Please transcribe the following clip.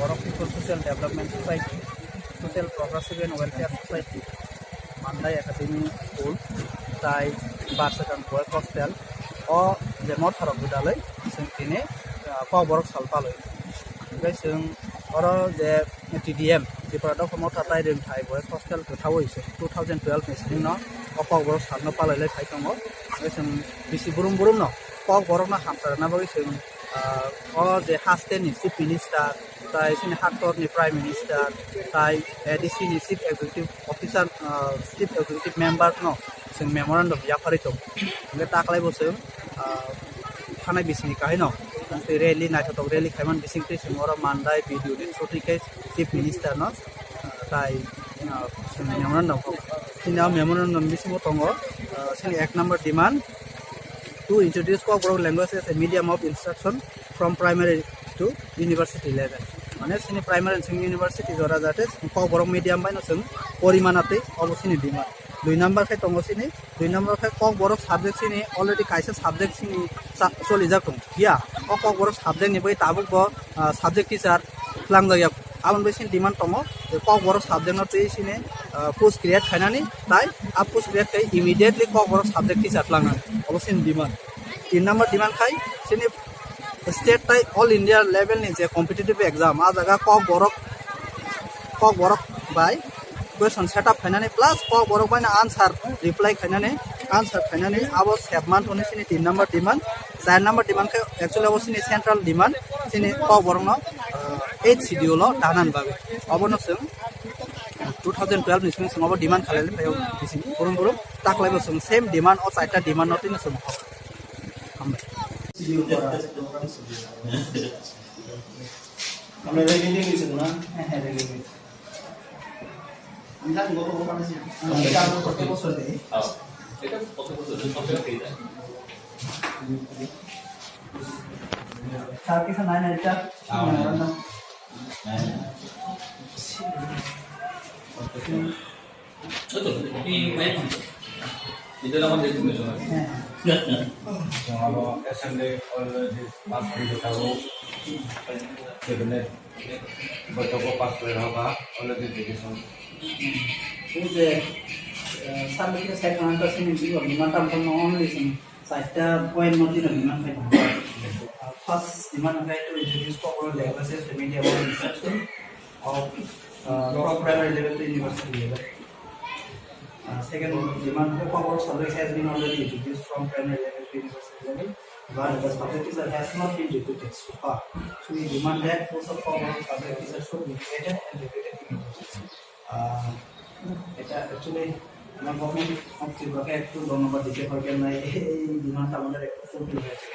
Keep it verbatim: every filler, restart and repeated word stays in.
Borok People Social Development Society, Social Progressive and Welfare Society, Mandai Academy School, tai Barsekang Boys Hostel, o je motharok gwdalwi chwng tini, ah, Kokborok sal palwi. Hwnkhe chwng oro je T D M, Tripura Dopha Motha tai Rwngthai Boys Hostel kwthaui chwng two thousand twelve ni simi no o Kokborok salno palwi lai phai tongo. Hwnkhe chwng bisi brum brum no Kokborok no hamsa rwna bagwi chwng, ah, o je haste ni Chief Minister, tai chini haktor ni Prime Minister, tai A D C ni Chief Executive Officer, ah, Chief Executive Member no chwng memorandum yapharwi tongo. Hwnkhe taklai bo chwng, ah, thanai bisingni kahai no tei rally, naithotok rally khaiman bising tei chwng oro Mandai B D O ni through twi khe Chief Minister no, ah, tai, ah, chwng memorandum kho. Chini o memorandum bisingo tongo, ah, chini ek number demand, to introduce Kokborok language as a medium of instruction from primary to university level. Mane chini primary and chini university jora jate Kokborok medium bai no chwng porimana tei obo chini demand. Dui number khe tongo chini, dui number khe Kokborok subject chini already kaisa subject chini cha-, cholijak tong. Phiya o Kokborok subject ni bai tabuk bo, ah, subject teacher tlangjak ya. Aboni bai chini demand tongo je Kokborok subject no twi chini, ah, post create khainani tai a post create khai immediately Kokborok subject teacher tlangnani. Obo chini demand. Tin number demand khai chini state tai all India level ni je competitive exam, a jaga Kokborok, Kokborok bai question set up khainani plus Kokborok bai no answer reply khainani, answer khainani abo sep man thoni chini tin number demand. Char number demand khe actually abo chini central demand, chini Kokborok no, ah, eighth schedule o danan bagwi. Obo no chwng two thousand twelve ni simi chwng obo demand khalai lai phaio bising burum burum taklai bo chwng same demand o charta demand no tino chwng. Hambai. আমরা রেগুলার নিয়ে নিয়েছি না? হ্যাঁ, হ্যাঁ, রেগুলার নিয়েছি। আমি জানি গত বছর আনেছি। আমি এটা আরো প্রত্যেক বছর দিই। হ্যাঁ। এটা প্রত্যেক বছর, প্রত্যেক বছর দিই। স্যার কিছু নাই না এটা? হ্যাঁ, হ্যাঁ। না, না। হ্যাঁ, হ্যাঁ। Ito naman din kung ito. Yung ano, S M D already pass on the tao. Cabinet, bato ko pass kore hoga, already decision. Yung je, eh, sabi ko sa kanang kasi hindi ko, lima taon ko noon, listen, sa ita point mo din, lima taon. Uh, first, lima na kayo to introduce ko, or languages, media, or instruction. Of, uh, from primary level to university level. Uh, second demand, Kokborok subject has been already introduced from primary level to university level, but the subject teacher has not been recruited so far. So we demand that full of Kokborok subject teacher should be created and recruited in university. Uh, এটা actually আমার government of ত্রিপুরাকে একটু ধন্যবাদ দিতে পারবেন না, এই ডিমান্ডটা আমাদের একটু ফুলফিল হয়েছে।